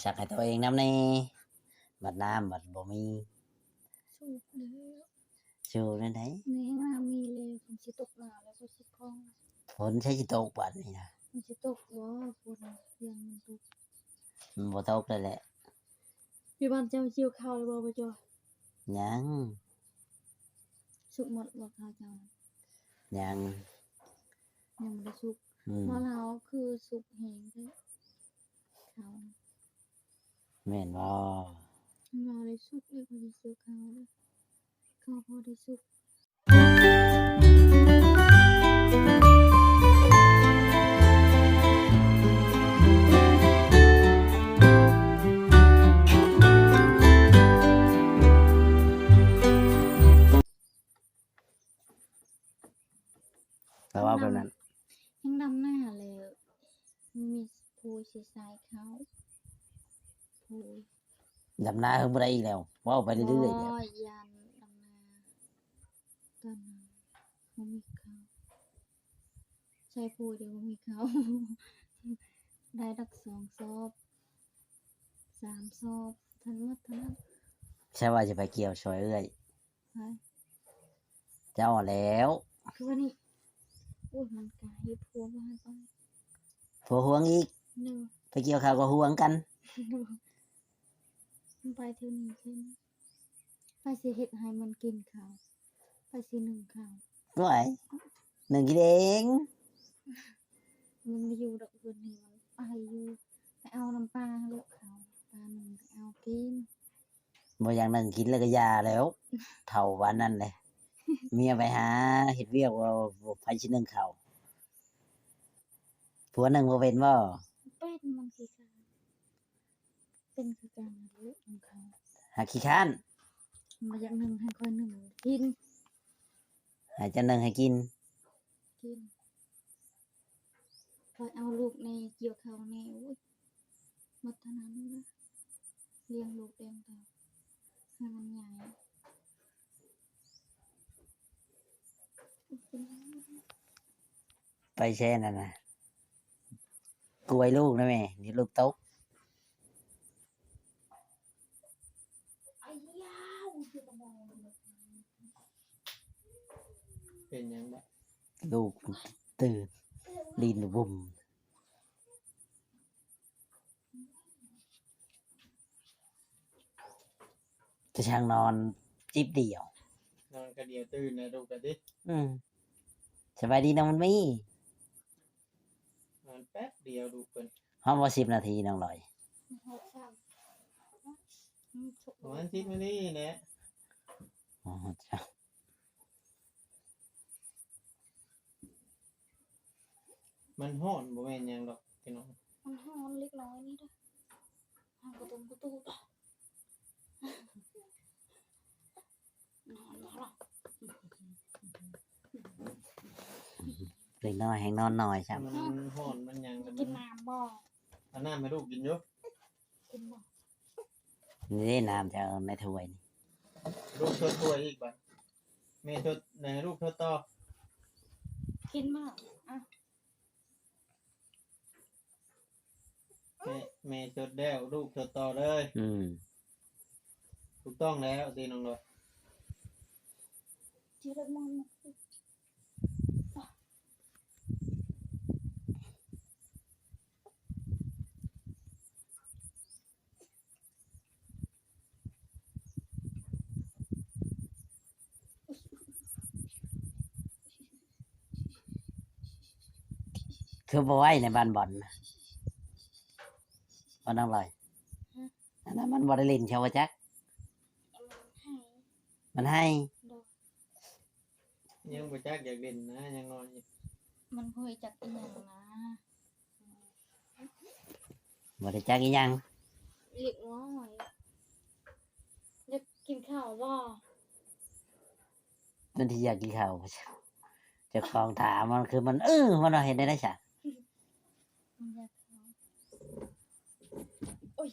ຊັກໃຫ້ຕົວເອງນຳແດ່ ບັດນ້ຳບັດບໍ່ມີ ສູບແລ້ວ ສູບແນວໃດ? ໃນຫ້ອງນ້ຳມີແລ້ວ ຝົນຊິຕົກມາແລ້ວ ກໍຊິຄ່ອງ ຝົນໃສຊິຕົກບາດນີ້ນະ? ມັນຊິຕົກບໍ່? ຝົນ ຢ້ານມັນຕົກ ມັນບໍ່ຕົກແລ້ວແຫຼະ. ຢູ່ບ້ານເຈົ້າກ່ຽວເຂົ້າແລ້ວບໍ່ ບໍ່ຈ່ອຍ? ຍັງ. ສຸກໝົດບໍ່ເຂົ້າເຈົ້າ? ຍັງ ຍັງບໍ່ໄດ້ສຸກ. ອືມ ບ້ານເຮົາຄືສຸກແຮງແທ້ເຂົ້າ. ແມ່ນບໍ່? ເຮົາໄດ້ສຸກແລ້ວ ເຂົາຊິກ່ຽວເຂົ້າເດ້ ເຂົ້າພໍໄດ້ສຸກ. ແຕ່ວ່າແບບນັ້ນ ຍັງດຳນາແລ້ວ ມີຜູ້ຊິສາຍເຂົ້າ ຜູ້ ດຳນາເຮີບໍ່ໄດ້ອີກແລ້ວ ເວົ້າໄປເລື້ອຍໆແລ້ວ. ໂອ້ຍ ຢ້ານດຳນາ ຕອນນັ້ນບໍ່ມີເຂົ້າ ໃສ່ປູດຽວບໍ່ມີເຂົ້າ ໄດ້ດອກສອງສອບ ສາມສອບ ທັງໝົດເທົ່ານັ້ນ. ໃຊ່ວ່າຈະໄປກ່ຽວຊ່ອຍເອື້ອຍ ໃຜ? ເຈົ້າແລ້ວ ຄືວ່ານີ້ ໂອ້ຍ ມັນກະເຮັດຜົວບໍ່ໃຫ້ໄປ ຜົວຫ່ວງອີກ. ໂດຍ ໄປກ່ຽວເຂົ້າກໍຫ່ວງກັນ ໂດຍ ມັນໄປເທື່ອນີ້ເທື່ອນີ້ ໃຜຊິເຮັດໃຫ້ມັນກິນເຂົ້າ? ໃຜຊິໜຶ້ງເຂົ້າ? ໂອ້ຍ ໜຶ້ງກິນເອງ. ມັນຢູ່ດອກເຮືອນນີ້ ມັນໄປຢູ່ ໄປເອົານຳປ້າຫັ້ນແຫຼະເຂົ້າ ປ້າໜຶ້ງໄປເອົາກິນ. ບໍ່ຢາກໜຶ້ງກິນແລ້ວກໍຢ່າແລ້ວ ເຖົ້າປານນັ້ນແຫຼະ ເມຍໄປຫາເຮັດວຽກ ບໍ່ ບໍ່ ໃຜຊິໜຶ້ງເຂົ້າ? ຜົວໜຶ້ງບໍ່ເປັນບໍ່? ເປັນ ມັນຂີ້ຄ້ານ. ເປັນຄືກັນຫັ້ນແຫຼະ ໜຶ້ງເຂົ້າ ຫາຂີ້ຄ້ານ ບໍ່ຢາກໜຶ້ງ ໃຫ້ຂ້ອຍໜຶ້ງກິນ ໃຫ້ເຈົ້າໜຶ້ງໃຫ້ກິນ ກິນ ຂ້ອຍເອົາລູກແດ່ ກ່ຽວເຂົ້າແດ່ ໂອ້ຍ ໝົດເທົ່ານັ້ນລະ ລ້ຽງລູກລ້ຽງເຕົ້າໃຫ້ມັນໃຫຍ່. ໄປແຊ່ນັ້ນນະ ກວຍລູກນະແມ່ ດຽວລູກຕົກ. ເປັນຫຍັງບາດ? ລູກຕື່ນ ຫຼິ້ນວຸ້ມ. ຈະຊ່າງນອນຈິບດຽວ ນອນກະດຽວຕື່ນນະລູກກະຕິ. ອືມ ສະບາຍດີນ້ອງມັນມີ. ນອນແປັບດຽວລູກເພິ່ນ. ຮອດບໍ່ສິບນາທີນ້ອງລອຍ? ຮອດ ປະມານສິບນາທີແຫຼະ. ອໍ ມັນຮ້ອນ ບໍ່ແມ່ນຫຍັງດອກພີ່ນ້ອງ ມັນຮ້ອນເລັກນ້ອຍນີ້ເດີ້. ຫາກະຕຸມກະຕຸມ ເດັກນ້ອຍແຮ່ງນອນໜ້ອຍຊ້ຳ. ມັນຮ້ອນມັນຫຍັງ ກິນນ້ຳບໍ່? ເອົານ້ຳໃຫ້ລູກກິນຢູ່. ກິນບໍ່? ນີ້ເດ້ນ້ຳເຈົ້າໃນຖ້ວຍນີ້. ລູກຊົດຖ້ວຍອີກບາດ. ແມ່ຊົດ ໃຫ້ລູກຊົດຕໍ່. ກິນບໍ່? ອ່ະ. ແມ່ ແມ່ຊົດແລ້ວ ລູກຊົດຕໍ່ເລີຍ. ອືມ ຖືກຕ້ອງແລ້ວຕິນ້ອງລອຍ. ຄືບໍ່ໄຫວໃນບ້ານບອນນະ ບໍ່ນ້ອງລອຍ? ຮະ? ອັນນັ້ນມັນບໍ່ໄດ້ຫຼິ້ນເຂົາວ່າຈັກ ມັນໄຫ້ ມັນໄຫ້. ໂດຍ ຍັງບໍ່ຈັກຢາກຫຼິ້ນນະ ຍັງນ້ອຍຢູ່. ມັນບໍ່ຮູ້ຈັກອີຫຍັງນະ. ບໍ່ໄດ້ຈັກອີຫຍັງ. ເດັກນ້ອຍ ຢາກກິນເຂົ້າບໍ່? ມັນຊິຢາກກິນເຂົ້າ. ເຈົ້າຂອງຖາມມັນຄືມັນ ເອີ ມັນວ່າເຮັດແນວໃດຊະ? ມັນຢາກເຂົ້າ. ໂອ້ຍ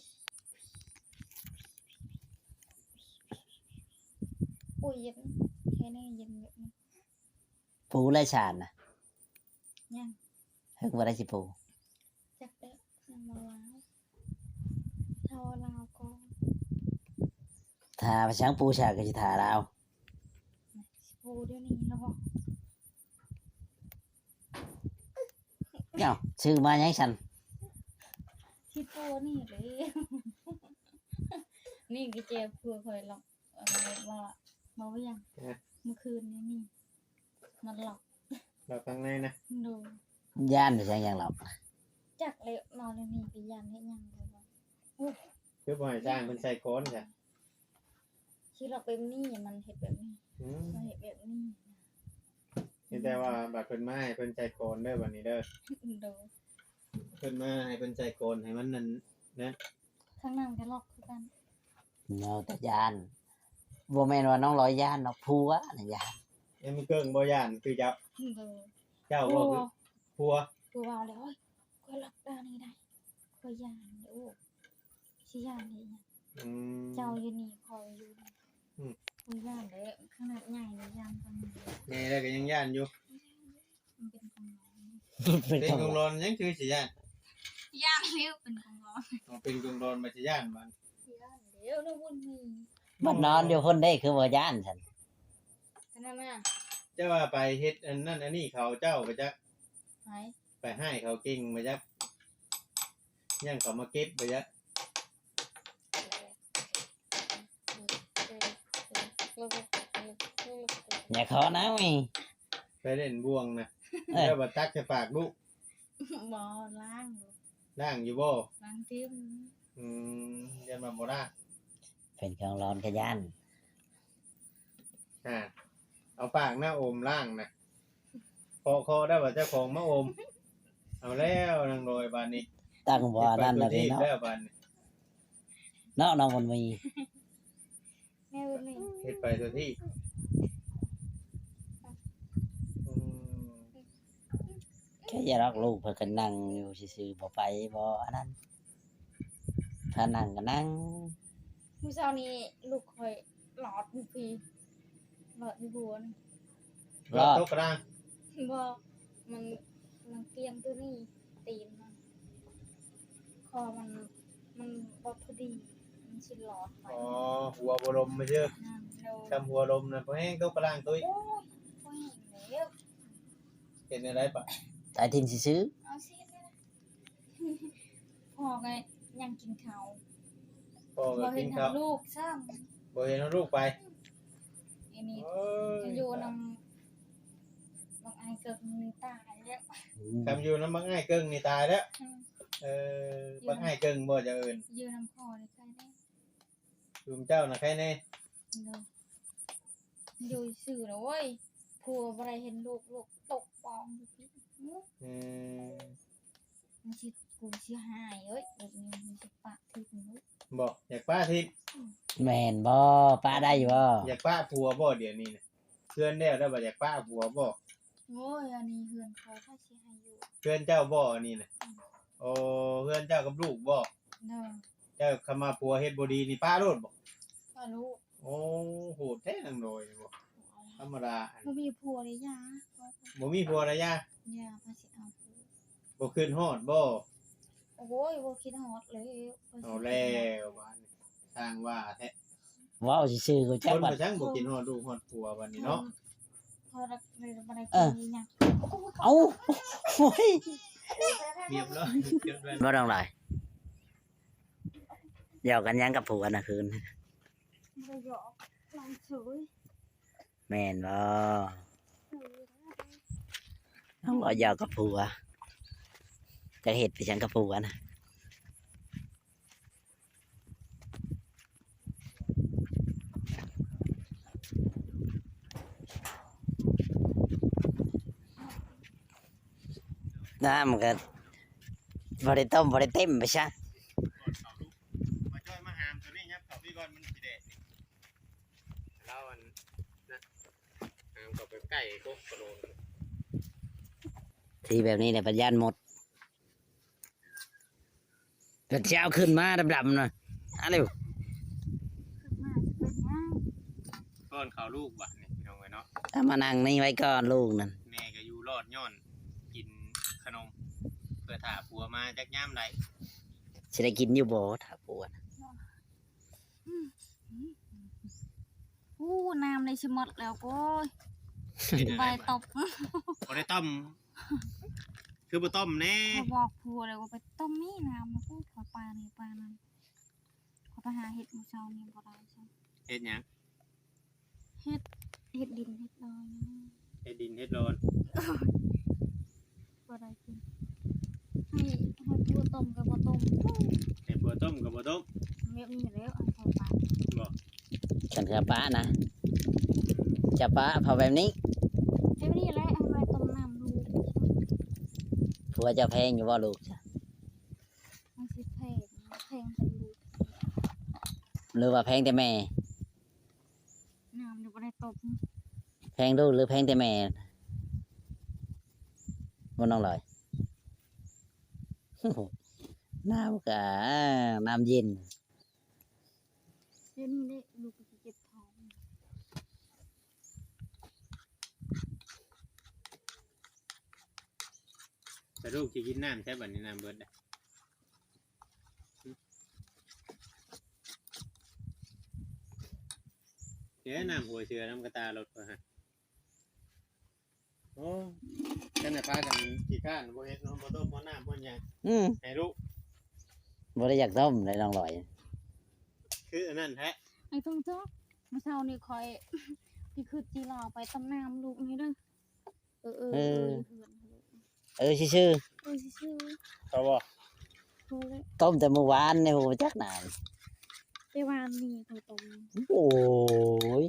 ໂອ້ຍ ເຢັນ ແຄ່ນີ້ເຢັນແບບນີ້. ປູແລ້ວຊານນະ? ຍັງ. ເຮີງບໍ່ໄດ້ຊິປູ? ຈັກແລ້ວ ຍັງບໍ່ວ່າງ. ຖ້າໄປຊ່າງປູຊ່າກໍຊິຖ້າລາວ. ຊິປູດຽວນີ້ເນາະ. ເອົ້າ ຊື້ມາຫຍັງຊັ້ນ? ຊິປູນີ້ເດ້. ນີ້ກະແຈຜົວຂ້ອຍລັອກ ອັນນີ້ວ່າ ເວົ້າຫຍັງ? ເອີ ມື້ຄືນນີ້ ນີ້ມັນລັອກ ລັອກທາງໃນນະ. ໂດຍ. ຢ້ານໄປຊ່າງຫຍັງລັອກ? ຈັກແລ້ວ ນອນຢູ່ນີ້ກະຢ້ານເຮັດຫຍັງບໍ່. ໂອ້ຍ ຄືບໍ່ໃຫ້ຊ່າງເພິ່ນໃສ່ກອນຊະ? ຊິລັອກແບບນີ້ ມັນເຮັດແບບນີ້. ອືມ ມັນເຮັດແບບນີ້. ມີແຕ່ວ່າບັດເພິ່ນມາໃຫ້ເພິ່ນໃສ່ກອນເດີ ບັດນີ້ເດີ. ໂດຍ. ເພິ່ນມາໃຫ້ເພິ່ນໃສ່ກອນໃຫ້ມັນນັ້ນນະ. ທາງນັ້ນກະລັອກຄືກັນ. ເວົ້າແຕ່ຢ້ານ. ບໍ່ແມ່ນວ່ານ້ອງລອຍຢ້ານດອກ ຜົວນະຢ້ານ. ຍັງມີເກິ່ງບໍ່ຢ້ານຄືເຈົ້າ? ໂດຍ. ເຈົ້າບໍ່ຄືຜົວ? ຜົວ ຜົວເວົ້າແລ້ວ ໂອ້ຍ ຂ້ອຍລັອກດ້ານນີ້ໄດ້ ຂ້ອຍຢ້ານເດ້. ໂອ້ ຊິຢ້ານເຮັດຫຍັງ? ອືມ ເຈົ້າຢູ່ນີ້ ຂ້ອຍຢູ່ນີ້. ອືມ ບໍ່ຢ້ານເດ້ ຂະໜາດໃຫຍ່ຍັງຢ້ານປານນີ້. ໃຫຍ່ແລ້ວກໍຍັງຢ້ານຢູ່. ມັນເປັນຂອງຫຼອນ. ເປັນຂອງຫຼອນ ເປັນຂອງຫຼອນ ຍັງຄືຊິຢ້ານ? ຢ້ານແລ້ວ ເປັນຂອງຫຼອນ. ອໍ ເປັນຂອງຫຼອນ ມັນຊິຢ້ານບັດ. ຢ້ານແລ້ວ ນ້ອງບຸນມີ. ບັດນອນຢູ່ພຸ້ນເດ້ ຄືບໍ່ຢ້ານຊັ້ນ? ອັນນັ້ນນະ ເຈົ້າວ່າໄປເຮັດອັນນັ້ນອັນນີ້ເຂົາເຈົ້າບໍ່ຈັກ. ໃຜ? ໄປຮ້າຍເຂົາເກັ່ງບໍ່ຈັກ ຢ້ານເຂົາມາເກັບບໍ່ຈັກ. ຢ່າຂໍນຳ ໄປຫຼິ້ນບ່ວງນະ. ເອີ ແລ້ວບັດຕັກໃສ່ປາກລູກ. ບໍ່ ລ້າງຢູ່. ລ້າງຢູ່ບໍ່? ລ້າງຖິ້ມ. ອືມ ຢ້ານວ່າບໍ່ລ້າງ. ເປັນຂອງຫຼອນກະຢ້ານ. ອ່າ ເອົາປາກນະ ອົມລ້າງນະ. ເຄາະໆ ໄດ້ວ່າເຈົ້າຂອງມາອົມ. ເອົາແລ້ວນາງລອຍບາດນີ້ ຕັ້ງບໍ່ອັນນັ້ນແລ້ວເນາະ ເນາະ ນ້ອງບຸນມີ. ແມ່ບຸນມີ ເຮັດໄປຕົວທີ່. ອືມ ແຄ່ຢ່າລັກລູກ ເພິ່ນກໍນັ່ງຢູ່ຊື່ໆ ບໍ່ໄປ ບໍ່ອັນນັ້ນ. ຖ້ານັ່ງກໍນັ່ງ. ມື້ເຊົ້ານີ້ລູກຂ້ອຍຫຼອດຢູ່ພີ້ ຫຼອດຢູ່ບົວນະ. ຫຼອດ ຫຼອດຕົກກະດາງ? ບໍ່ ມັນ ມັນກຽງຕົວນີ້ ຕີນມັນ ຄໍມັນ ມັນບໍ່ພໍດີ ມັນຊິຫຼອດໄປ. ອໍ ຫົວບໍ່ລົມມາເຊີ. ນັ້ນໂດຍ. ຊ່ຳຫົວລົມນະ ພໍແຮງຕົກກະດາງຕຸ້ຍ. ໂອ້ຍ ບໍ່ແຮງແລ້ວ. ເຮັດແນວໃດປະ? ຕາຍຖິ້ມຊື່ໆ. ເອົາຊິເຮັດແນວໃດ? ພໍ່ກໍຍັງກິນເຂົ້າ ພໍ່ກໍກິນເຂົ້າ ບໍ່ເຫັນລູກຊ້ຳ ບໍ່ເຫັນລູກໄປ. ອັນນີ້ ໂອ້ຍ ຄັນຢູ່ນຳບັກອ້າຍເກິ່ງນີ້ຕາຍແລ້ວ. ອືມ ຄັນຢູ່ນຳບັກອ້າຍເກິ່ງນີ້ຕາຍແລ້ວ. ອືມ ເອີ ຢູ່ນຳ ບັກອ້າຍເກິ່ງບໍ່ຈະເອີ້ນ? ຢູ່ນຳພໍ່ນີ້ໄຄແນ່. ຢູ່ນຳເຈົ້ານະໄຄແນ່. ໂດຍ. ຢູ່ຊື່ນະເວີຍ ຜົວບໍ່ໄດ້ເຫັນລູກ ລູກຕົກປອງຢູ່ພີ້. ອືມ ມັນຊິ ກູຊິຮ້າຍເອີຍ ແບບນີ້ມັນຊິປະຖິ້ມເອີຍ. ບໍ່ ຢາກປະຖິ້ມ? ອືມ ແມ່ນບໍ່? ປະໄດ້ຢູ່ບໍ່? ຢາກປະຜົວບໍ່ດຽວນີ້ນະ? ເຮືອນແລ້ວ ແລ້ວບໍ່ຢາກປະຜົວບໍ່? ໂອ້ຍ ອັນນີ້ເຮືອນຂ້ອຍ ໃຜຊິໃຫ້ຢູ່? ເຮືອນເຈົ້າບໍ່ອັນນີ້ນະ? ອືມ ໂອ້ ເຮືອນເຈົ້າກັບລູກບໍ່? ໂດຍ. ເຈົ້າຄຳວ່າຜົວເຮັດບໍ່ດີນີ້ປະໂລດບໍ່? ປະໂລດ. ໂອ້ ໂຫດແທ້ນາງໂດຍບໍ່ທຳມະດາ. ບໍ່ມີຜົວເດ້ ຢ່າ ບໍ່ມີຜົວລະຢ່າ ຢ່າ ໃຜຊິເອົາຜົວ? ບໍ່ຄິດຮອດບໍ່? ໂອ້ຍ ບໍ່ຄິດຮອດແລ້ວ. ເອົາແລ້ວບາດນີ້ ຊ່າງວ່າແທ້ ເວົ້າຊື່ໆ ກໍຈັກ ຄົນ ບາດ ກໍຊ່າງບໍ່ຄິດຮອດລູກຮອດຜົວບາດນີ້ເນາະ. ອືມ ພໍໄດ້ ບໍ່ໄດ້ກິນຫຍັງ. ເອົ້າ ໂອ້ຍ ຮຽບຮ້ອຍ ຮຽບຮ້ອຍ ບໍ່ຕ້ອງຫຼາຍ. ຢອກກັນຫຍັງກັບຜົວນະຄືນ? ບໍ່ຢອກ ລອງເຊີຍ. ແມ່ນບໍ່? ເອີ ເຮົາບໍ່ຢອກກັບຜົວ ຈະເຮັດໄປຫຍັງກັບຜົວນະ? ນ້ຳກໍບໍ່ໄດ້ຕົ້ມ ບໍ່ໄດ້ເຕັມໄປຊະ. ມາຈ້ອຍມາຫາມຕົວນີ້ ຍັບເຂົ້າພີ້ກ່ອນ ມັນຊິແດດນີ້. ລາວອັນນະ ຫາມເຂົ້າໄປໃກ້ກົກກະໂດນ. ທີ່ແບບນີ້ແຫຼະ ບັດຢ້ານມົດ. ເພິ່ນຊິເອົາຂຶ້ນມາດຳໆນະ ອາ ເລັວ ຂຶ້ນມາຊິເປັນຫຍັງ? ປ້ອນເຂົ້າລູກບາດນີ້ ພີ່ນ້ອງເອີຍເນາະ. ເອົາມານັ່ງນີ້ໄວ້ກ່ອນ ລູກນັ້ນ. ແມ່ກໍຢູ່ລອດຍ້ອນກິນຂະໜົມ ເພື່ອຖ້າຜົວມາຈັກຍາມໃດ. ຊິໄດ້ກິນຢູ່ບໍ່ຖ້າຜົວນະ? ອືມ. ອູ້ ນ້ຳໄດ້ຊິໝົດແລ້ວ ໂອ້ຍ ເຮັດແນວໃດ ໄປຕົ້ມ ບໍ່ໄດ້ຕົ້ມ ຄືບໍ່ຕົ້ມແດ່? ຂ້ອຍບອກຜົວແລ້ວວ່າໄປຕົ້ມນີ້ນ້ຳ ໂອ້ຍ ຂ້ອຍປານນີ້ປານນັ້ນ ຂ້ອຍໄປຫາເຫັດມື້ເຊົ້ານີ້ບໍ່ໄດ້ຊ້ຳ. ເຫັດຫຍັງ? ເຫັດ ເຫັດດິນເຫັດດອນ ເຫັດດິນເຫັດດອນ ບໍ່ໄດ້ກິນ ໃຫ້ ໃຫ້ຜົວຕົ້ມກໍບໍ່ຕົ້ມ ໃຫ້ຜົວຕົ້ມກໍບໍ່ຕົ້ມ ແບບນີ້ແຫຼະ ເອົາເຂົ້າປາກ ບໍ່ ຄັນເຂົ້າປາກນະ ຈະປາກເອົາແບບນີ້ ແບບນີ້ແຫຼະ ເອົາໄວ້ຕົ້ມນ້ຳລູກ ຜົວເຈົ້າແພງຢູ່ບໍ່ລູກ? ມັນຊິແພງ ແພງແຕ່ລູກ ຫຼືວ່າແພງແຕ່ແມ່? ນ້ຳນີ້ບໍ່ໄດ້ຕົບ ແພງລູກຫຼືແພງແຕ່ແມ່ບໍ່ນ້ອງລອຍ? ນ້ຳກະ ນ້ຳເຢັນ ດຽວນີ້ເດ້ ລູກກໍຊິເຈັບທ້ອງ ແຕ່ລູກຊິກິນນ້ຳໃສບັດນີ້ ນ້ຳເບິດ ເອີ ນ້ຳຫົວເສືອນຳກະຕ່າລົດ ໂອ້ ຄັນໄດ້ພາກັນຂີ້ຄ້ານ ບໍ່ເຮັດເນາະ ບໍ່ຕົ້ມ ບໍ່ນ້ຳ ບໍ່ຫຍັງ ອືມ ໃຫ້ລູກ ບໍ່ໄດ້ຢາກຕົ້ມເດ້ນ້ອງລອຍ ຄືອັນນັ້ນແທ້ ໄອ້ເພິ່ງເຈົ້າ ມື້ເຊົ້ານີ້ຂ້ອຍຊິຄຶດຊິລາວໄປຕົ້ມນ້ຳລູກນີ້ເດີ. ເອີ ເອີ ເອີ ເອີ ຢູ່ເຮືອນຫັ້ນແຫຼະ ເອີ ຊື່ໆ ເອີ ຊື່ໆ ເຂົາບໍ່ ບໍ່ແຫຼະ ຕົ້ມແຕ່ມື້ວານນີ້ ຮູ້ຈັກນານ ແຕ່ວານນີ້ຂ້ອຍຕົ້ມ ໂອ້ຍ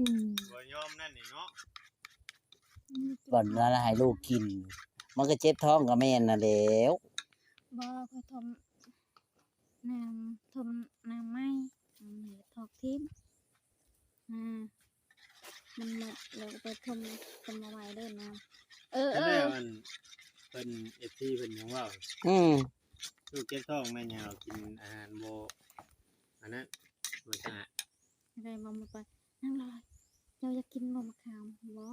ບໍ່ຍອມນັ້ນນີ້ເນາະ ອືມ ບ່ອນນັ້ນໃຫ້ລູກກິນ ມັນກໍເຈັບທ້ອງກໍແມ່ນນັ້ນແຫຼ້ວ ບໍ່ ຂ້ອຍຕົ້ມ ນ້ຳ ຕົ້ມນ້ຳໃໝ່ ນ້ຳນີ້ຖອກຖິ້ມ ອາ ມັນໝົດແລ້ວກໍໄປຖົມ ຖົມມາໄວ້ເດີນະ ເອີ ເອີ ແລ້ວອັນ ເພິ່ນ ເອັຟຊີ ເພິ່ນຍັງເວົ້າ ອືມ ລູກເຈັບທ້ອງແມ່ນຫຍັງ ເຮົາກິນອາຫານບໍ່ ອັນນັ້ນ ບໍ່ສະອາດ ໄດ້ບໍ່ ມາໄປ ນາງລອຍ ເຈົ້າຢາກກິນບໍ່ໝາກຂາມ? ບໍ່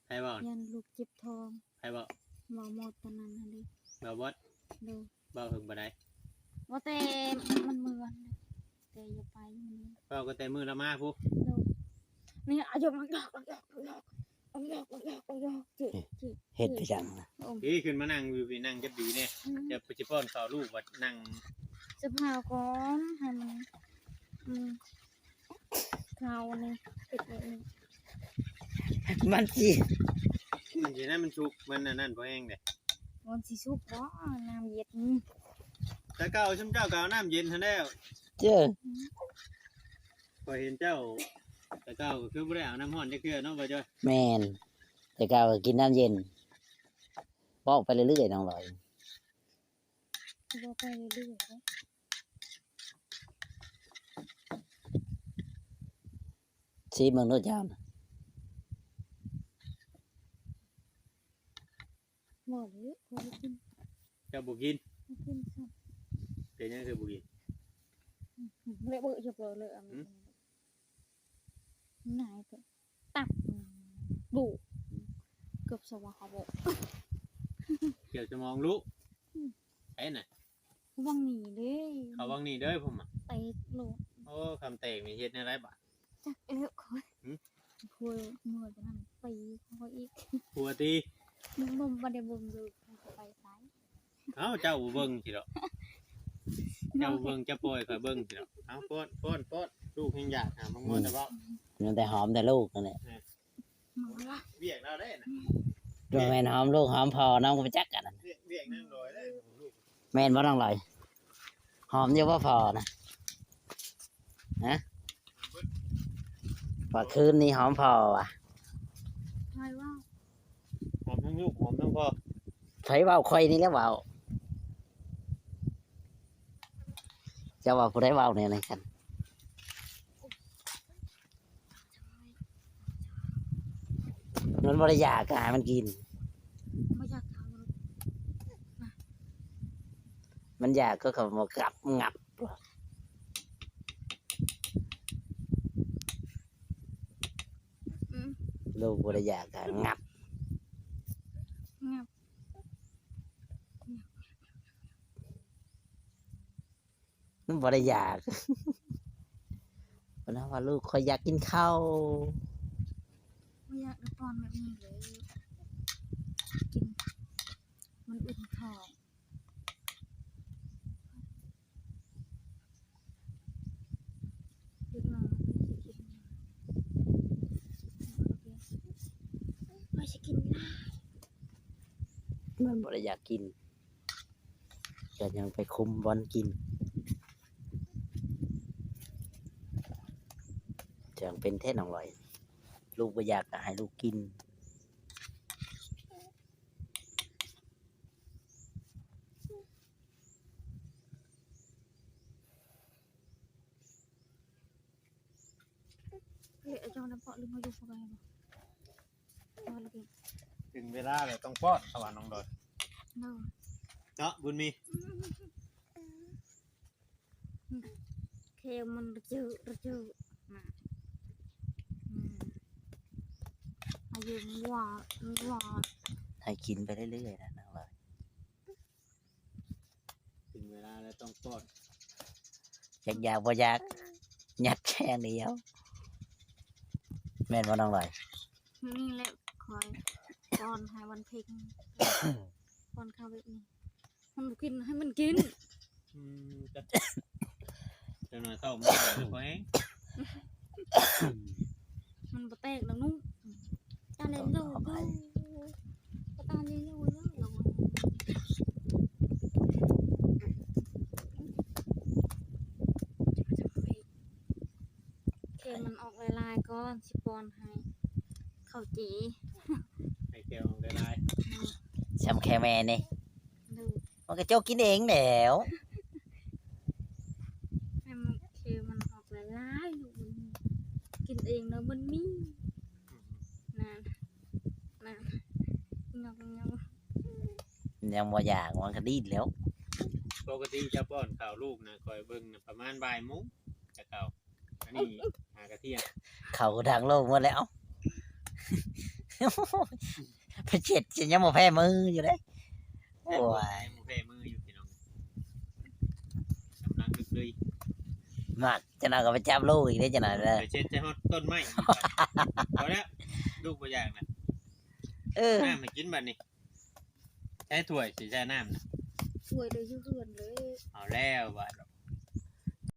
ໃຜເວົ້າ? ຢ້ານລູກເຈັບທ້ອງ ໃຜເວົ້າ? ເວົ້າໝົດຕອນນັ້ນຫັ້ນເດ້ ເວົ້າໝົດ ໂດຍ ເວົ້າເຖິງປານໃດ? ເວົ້າແຕ່ມັນເມືອນ ແຕ່ຢ່າໄປມື້ນີ້ ເວົ້າກໍແຕ່ມື້ລະມາພຸ້ນ ໂດຍ ນີ້ອາຍຸມັນ ເຮັດໄປຈັ່ງ ອືມ ພີ້ຂຶ້ນມານັ່ງຢູ່ພີ້ ນັ່ງຈັບດີແດ່ ອືມ ຈະຊິປ້ອນເຂົ້າລູກບັດນັ່ງ ສະພາວກ່ອນໃຫ້ມັນ ອືມ ເຂົ້ານີ້ ເຮັດແບບນີ້ ມັນຊິ ມັນຊິນັ້ນ ມັນສຸກ ມັນອັນນັ້ນພໍແຮງເດ້ ມັນຊິສຸກບໍ່ ນ້ຳເຢັນ ແຕ່ເກົ່າຊຸມເຈົ້າກໍເອົານ້ຳເຢັນຫັ້ນແລ້ວ ເຈົ້າ ອືມ ຂ້ອຍເຫັນເຈົ້າ ແຕ່ເກົ່າກໍຄືບໍ່ໄດ້ເອົານ້ຳຮ້ອນຈັກເທື່ອເນາະ ບໍ່ຈ້ອຍ? ແມ່ນ ແຕ່ເກົ່າກໍກິນນ້ຳເຢັນ ເວົ້າໄປເລື້ອຍໆ ນ້ອງລອຍ ເວົ້າໄປເລື້ອຍໆ ເດ້. ຊີມເບິ່ງໂລດເຈົ້ານະ ບໍ່ເລີຍ ຂ້ອຍບໍ່ກິນ ເຈົ້າບໍ່ກິນ ບໍ່ກິນຊ້ຳ ເປັນຫຍັງຄືບໍ່ກິນ? ອືມ ເລະເບີະ ເລະເບີະ ເລີຍ ອືມ ໜ້າຍແທ້ ຕັບ ອືມ ບຸ ເກືອບສະໝອງເຂົາເບີະ ເກືອບສະໝອງລຸ ອືມ ໃສນະ? ຫວັງນີ້ເດ້ ເຂົ້າຫວັງນີ້ເດີ ຜົມ ເຕະໂລດ ໂອ້ ຄຳແຕກນີ້ເຮັດແນວໃດບາດ? ຈັກແລ້ວຂ້ອຍ ຫື? ຜົວເມື່ອຕອນນັ້ນຕີຂ້ອຍອີກ ຜົວຕີ ບໍ່ ບໍ່ໄດ້ເບິ່ງເລີຍ ໄປໃສ ເອົ້າ ເຈົ້າບໍ່ເບິ່ງຊິດອກ ເຈົ້າບໍ່ເບິ່ງ ເຈົ້າປ່ອຍຂ້ອຍເບິ່ງຊິດອກ ເອົາ ປ້ອນ ປ້ອນ ປ້ອນ ລູກແຮງຢາກຫາມັນ ອືມ ມັນແຕ່ເວົ້າ ຍັງແຕ່ຫອມແຕ່ລູກນັ້ນແຫຼະ ເອີ ວຽກລາວເດ້ນະ ບໍ່ແມ່ນຫອມລູກຫອມພໍ່ນຳ ກໍໄປຈັກກັນ ວຽກ ວຽກນາງລອຍເດ້ ແມ່ນບໍ່ນ້ອງລອຍ? ຫອມຢູ່ບໍ່ພໍ່ນະ? ຮະ? ວ່າຄືນນີ້ຫອມພໍ່ວ່າ ໃຜເວົ້າ? ຫອມທັງລູກຫອມທັງພໍ່ ໃຜເວົ້າ? ຂ້ອຍນີ້ແຫຼະເວົ້າ ເຈົ້າວ່າຜູ້ໃດເວົ້າແນວນັ້ນກັນ? ມັນບໍ່ໄດ້ຢາກກໍໃຫ້ມັນກິນ ບໍ່ຢາກເອົາ ມັນຢາກກໍເຂົາມາກັບງັບ ອືມ ລູກບໍ່ໄດ້ຢາກກໍງັບ ງັບ ມັນບໍ່ໄດ້ຢາກ ເພິ່ນວ່າ ລູກຂ້ອຍຢາກກິນເຂົ້າ ຢາກໄດ້ປ້ອນແບບນີ້ເລີຍ ກິນ ມັນອຸ່ນທ້ອງ. ເດັກນ້ອຍມັນຊິກິນ ມັນຊິກິນຫຼາຍ ມັນບໍ່ໄດ້ຢາກກິນ ກໍຍັງໄປຄຸມບ່ອນກິນ ຈັ່ງເປັນແທ້ນ້ອງລອຍ ລູກບໍ່ຢາກກໍໃຫ້ລູກກິນ. ເອີ ເຈົ້ານຳເພາະລືມມາຢູ່ພວກເຮົາບໍ່? ເອົາລະເປັນ ເຖິງເວລາແລ້ວຕ້ອງປ້ອນ ເຂົາວ່ານ້ອງດອຍ ໂດຍ ເນາະ ບຸນມີ. ອືມ ແຂ້ວມັນລະຈື່ລະຈື່ນະ ອືມ ອາຍຸງວາງວາງ ໃຫ້ກິນໄປເລື້ອຍໆນະນ້ອງລອຍ. ເຖິງເວລາແລ້ວຕ້ອງປ້ອນ ຈັກຢາກບໍ່ຢາກ ຍັດແຂ້ງດຽວ ແມ່ນບໍ່ນ້ອງລອຍ? ມື້ນີ້ແຫຼະຂ້ອຍປ້ອນໃຫ້ວັນເພັງ ປ້ອນເຂົ້າແບບນີ້ ມັນບໍ່ກິນໃຫ້ມັນກິນ. ອືມ ຈັກ ຈັກໜ້ອຍເຂົ້າມັນກໍແຮງ ມັນບໍ່ແຕກດອກໜູ. ຕາເລນໂລ ຕາເລນໂລ ແຂ້ວມັນອອກຫຼາຍໆກ່ອນ ຊິປ້ອນໃຫ້ເຂົ້າຈີ່ ໃຫ້ແຂ້ວອອກຫຼາຍໆ ອືມ ຊ່ຳແຂ້ວແມ່ນີ້ ໂດຍ ມັນກໍໂຈກກິນເອງແລ້ວ ໃຫ້ມັນ ແຂ້ວມັນອອກຫຼາຍໆ ລູກມັນກິນເອງແລ້ວມັນມີ ນັ້ນ ນັ້ນ ຍັງ ຍັງ ຍັງບໍ່ຢາກ ມັນກໍດີ້ນແລ້ວ. ປົກກະຕິຈະປ້ອນເຂົ້າລູກນະ ຂ້ອຍເບິ່ງນະ ປະມານບ່າຍໂມງຈະເຂົ້າ ອັນນີ້ຫາກະທ່ຽງ ເຂົ້າທາງໂລກໝົດແລ້ວ ໄປເຊັດ ຍັງບໍ່ແພ້ມືຢູ່ເດ້. ໂອ້ຍ ຍັງບໍ່ແພ້ມືຢູ່ພີ່ນ້ອງ ກຳລັງລຶກເລີຍ ມາ ຈັ່ງນັ້ນກໍໄປຈັບລູກອີກເດ້ ຈັ່ງນັ້ນເດີ ໄປເຊັດໃສ່ຮອດຕົ້ນໄມ້ອີກ ພໍແລ້ວ ລູກບໍ່ຢາກນະ. ເອີ ນ້ຳໃຫ້ກິນບັດນີ້ ໃຊ້ຖ້ວຍຊິໃຊ້ນ້ຳນະ ຖ້ວຍໄດ້ຢູ່ເຮືອນເລີຍ ເອົາແລ້ວບາດ